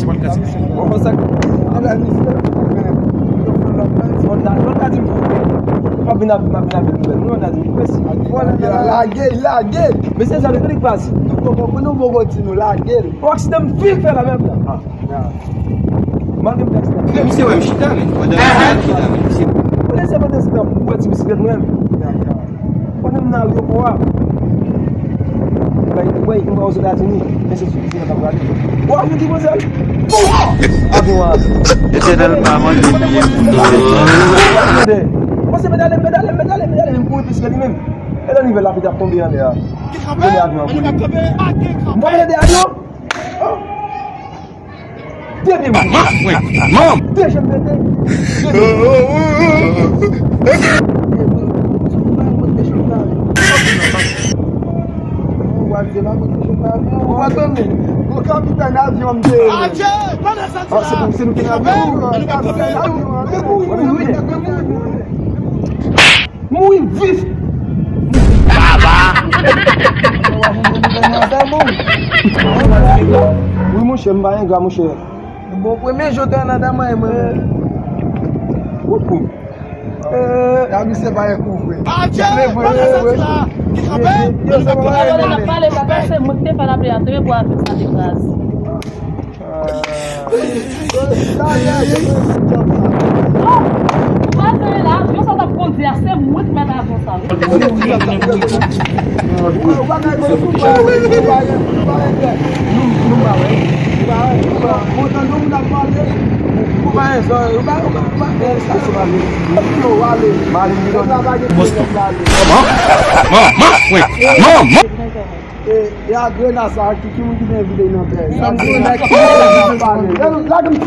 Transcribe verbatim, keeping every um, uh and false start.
Bon, konsa. Lòt la di m fou. M ap vin ap, m ap vin ap vin nouvèl. Lòt la di m fou. Lage, lage. Mesye, sa vle di li k pase. Nou poko, nou poko di nou lage l. Yon aksidan m fin fè la menm la. Malgre m te aksidan. Misye wè m chita, men. Pandan m chita, men. Pandan se pandan se nan pou wè ti bisiklèt mwen. Pandan m nan aryopò a. Bay, bay, m ba Ozetazini. Men se sou ki nan prale. Bon, avion ki poze l. Avion a. Etènèl pa mande piye pou nou. Mwen se medale, medale, medale, medale, men m kouri plis ke li menm. E lè nivèl la pita ap tonbe anlè a. Mwen avion an kouri. M pa mande de avion. De pye mwen. Manm! De janm pete. De pye. Ou pa tande. Ou kapitèn avyon m te ye. Ah, se pou, se nou ki nan avyon. Mouri vif. Wi, monchè, m pa engra, monchè. Bon, premye jou te ann adan mwen, mwen. Woupou. Eh, la misye pa enkou vre. Vre, vre, vre, vre. Alò, n ap pale, papa, se mwen ki te fè l aple a, te pou avion sa te kraze. Ou pa veye la, avion sa t ap kondi a, se mwen ki mèt avion sa, wi. Boston. Manman, manman, manman. E, e Adrena sa, ki, ki moun ki te envite nan pè? Sa m konnen ki moun ki te pale. Lage m ti.